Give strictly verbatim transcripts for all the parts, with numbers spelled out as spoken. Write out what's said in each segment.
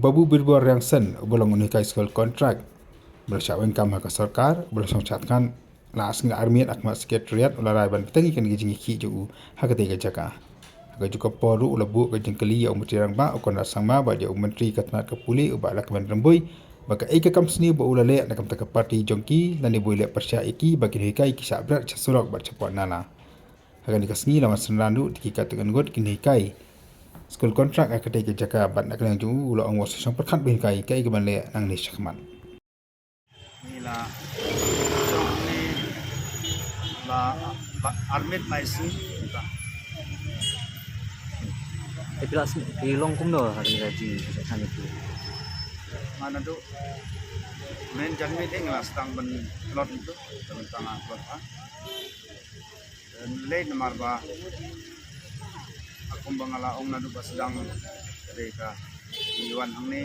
Babu Birbor Riangsen, uba long u nonghikai skul kontrak, uba la shah weng kam ha ka sorkar, uba la shong shad khan la sngi la armiet ha khmat Secretariat, u la rai ban bteng ïa kane ka jingïakhih jong u ha katei ka jaka. Ha kajuh ka por ruh u la buh ka jingkylli ïa u Myntri Rangbah u Conrad Sangma bad ïa u Myntri ka tnat ka pule u Bah Lahkmen Rymbui ba kaei ka kam sniew ba u la leh na ka bynta ka party jong ki lane ba u leh pyrshah ïa ki ba ki nonghikai ki shah bret sha surok bad shapoh nala. Ha kane ka sngi la wan synran ruh da ki katto katne ngut ki nonghikai skul kontrak ha katei ka jaka bad na ka liang jong u u la ong wat sa shong pyrkhat bynta kaei kaei kaban leh nangne shakhmat. Ngi la shong hangne la, la armiet lai sngi. Te phi la sngew, phi long kumno ha kane ka jingshah shane phi? Nga naduh mynne janmiet te nga la sdang ban tlot, naduh mynta nga tlot ha. Lei namar ba ha kumba nga la ong naduh ba sdang ka dei ka jingwan hangne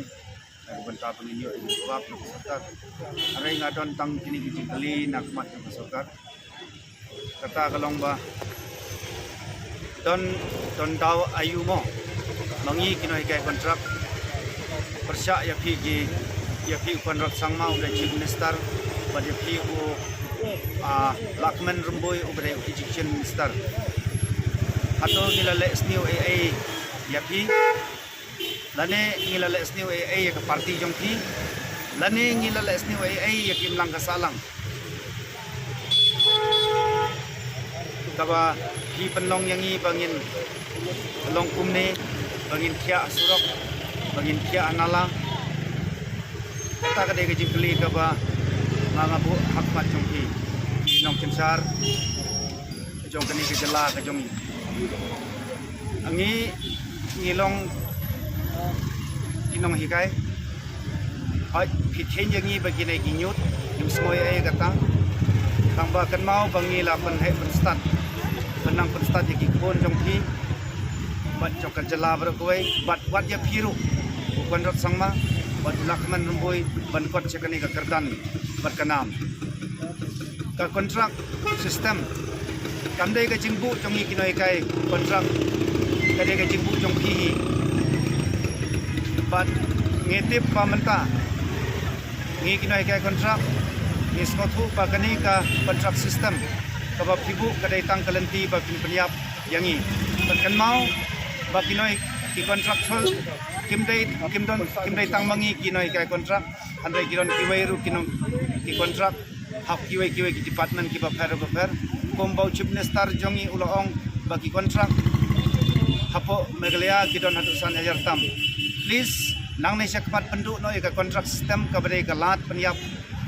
na ka bynta ba ngin ïoh ïa ka jubab na ka sorkar. Hynrei nga don tang kine ki jingkylli na khmat jong ka sorkar. Kata ka long ba don, don daw aïu mo ba ngi ki nonghikai kontrak pyrshah ïa phi ki, ïa phi u Conrad Sangma uba dei Chief Minister bad ïa phi u, ah, Lahkmen Rymbui uba dei u Education Minister. Hato ngi la leh sniew ei ei ïa phi? Lane ngi la leh sniew ei ei ïa ka party jong phi? Lane ngi la leh sniew ei ei ïa ki imlang ka sahlang? Kaba phi pynlong ïa ngi ba ngin long kumne, ba ngin khiah ha surok, ba ngin khiah ha nala. Kata ka dei ka jingkylli kaba nga nga buh ha khmat jong phi, ki nongkyrshan jong kane ka jylla ka jong ngi. Ngi, ngi long ki nonghikai. Hooid, phi kheiñ ïa ngi ba kine ki ñiut, ngim sngew ei ei kata. Tangba kynmaw ba ngi la pynheh pynstad, pynnang pynstad ïa ki khun jong phi bad jong ka jylla baroh kawei, bad wat ïa phi ruh u Conrad Sangma bad u Lahkmen Rymbui ban kot sha kane ka kyrdan bad ka nam. Ka kontrak system kam dei ka jingbuh jong ngi ki nonghikai kontrak, ka dei ka jingbuh jong phi hi. Bad ngi tip ba mynta ngi ki nonghikai kontrak ngi sngewthuh ba kane ka kontrak system kaba phi buh ka dei tang ka lynti ba phin pynïap ïa ngi. Bad kynmaw ba ki nonghikai kontrak chol kim dei, kim don, kim dei tang ma ngi ki nonghikai kontrak, hynrei ki don kiwei ruh ki nong, ki kontrak ha kiwei kiwei ki department kiba pher bapher. Kumba u Chief Minister jong ngi u la ong ba ki kontrak hapoh Meghalaya ki don haduh san hajar tam. Please, nangne shakhmat pynduh noh ïa ka kontrak system kaba dei ka lad pynïap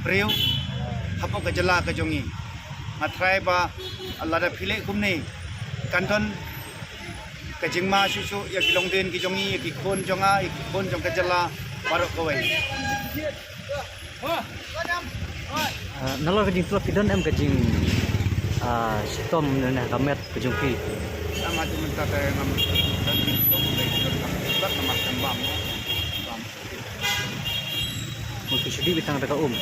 briew hapoh ka jylla ka jong ngi. Nga tharai ba lada phi leh kumne kan don ka jingma shuh shuh ïa ki longdien ki jong ngi, ïa ki khun jong nga, ïa ki khun jong ka jylla baroh kawei. Ah, nalor ka jingtlot phi don em ka jing, ah, shitom ne ka met ka jong phi? Nga ma jong mynta te ngam don jingshitom, ka jingtlot namar kan bam. Bam. Mut ki shudi bitang da ka um.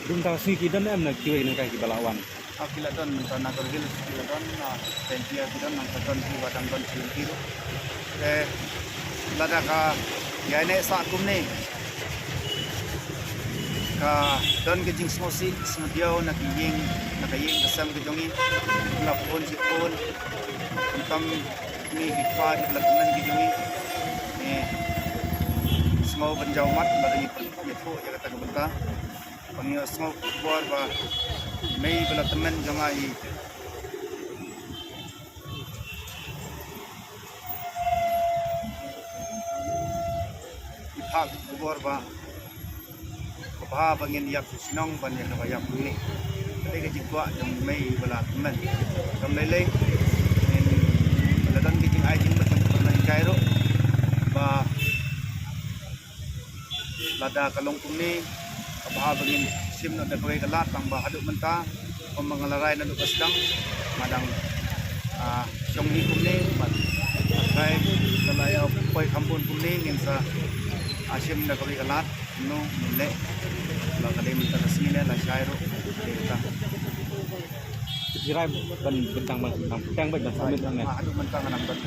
Dum ta sngi ki don em na kiwei na ka ki ba la wan? Ah, ki la don mynta Nagar Hills, ki la don, ah, Jaintia ki don, nangta don ki ba dang don ki lynti ruh. Te lada ka ïaineh sah kumne ka don ka jingsngewsih sngewdiaw na ki ïing, na ka ïing ka sem ka jong ngi. Ki la phone shi phone, khamtam kine ki kpa ki ba la tymmen ki jong ngi. Ngi sngew ban jaw mat lada ngi pyn, ïathuh ïa kata ka bynta. Ba ngi ïohsngew khubor ba mei ba la tymmen jong nga hi. Ngi phah khubor ba ka bha ba ngin ïap sha shnong ban ïa kaba ïap hangne. Ka dei ka jingkwah jong mei ba la tymmen. Kam lei lei ngin, la don ka jingai jingmut jong ka nonghikai ruh ba lada ka long kumne, ka bha ba ngin shim noh da kawei ka lad, tangba haduh mynta, kumba nga la rai naduh ba sdang, nga dang, ah, shong hi kumne, bad nga trai, lada ïa poi kham bun kumne, ngin sa, ah, shim da kawei ka lad, kumno ngin leh, la ka dei mynta ka sngi ne la shai ruh, ka dei mynta. Ki rai ban bentang ban bentang bentang ban submit hangne. Ah, haduh mynta nga nang ban.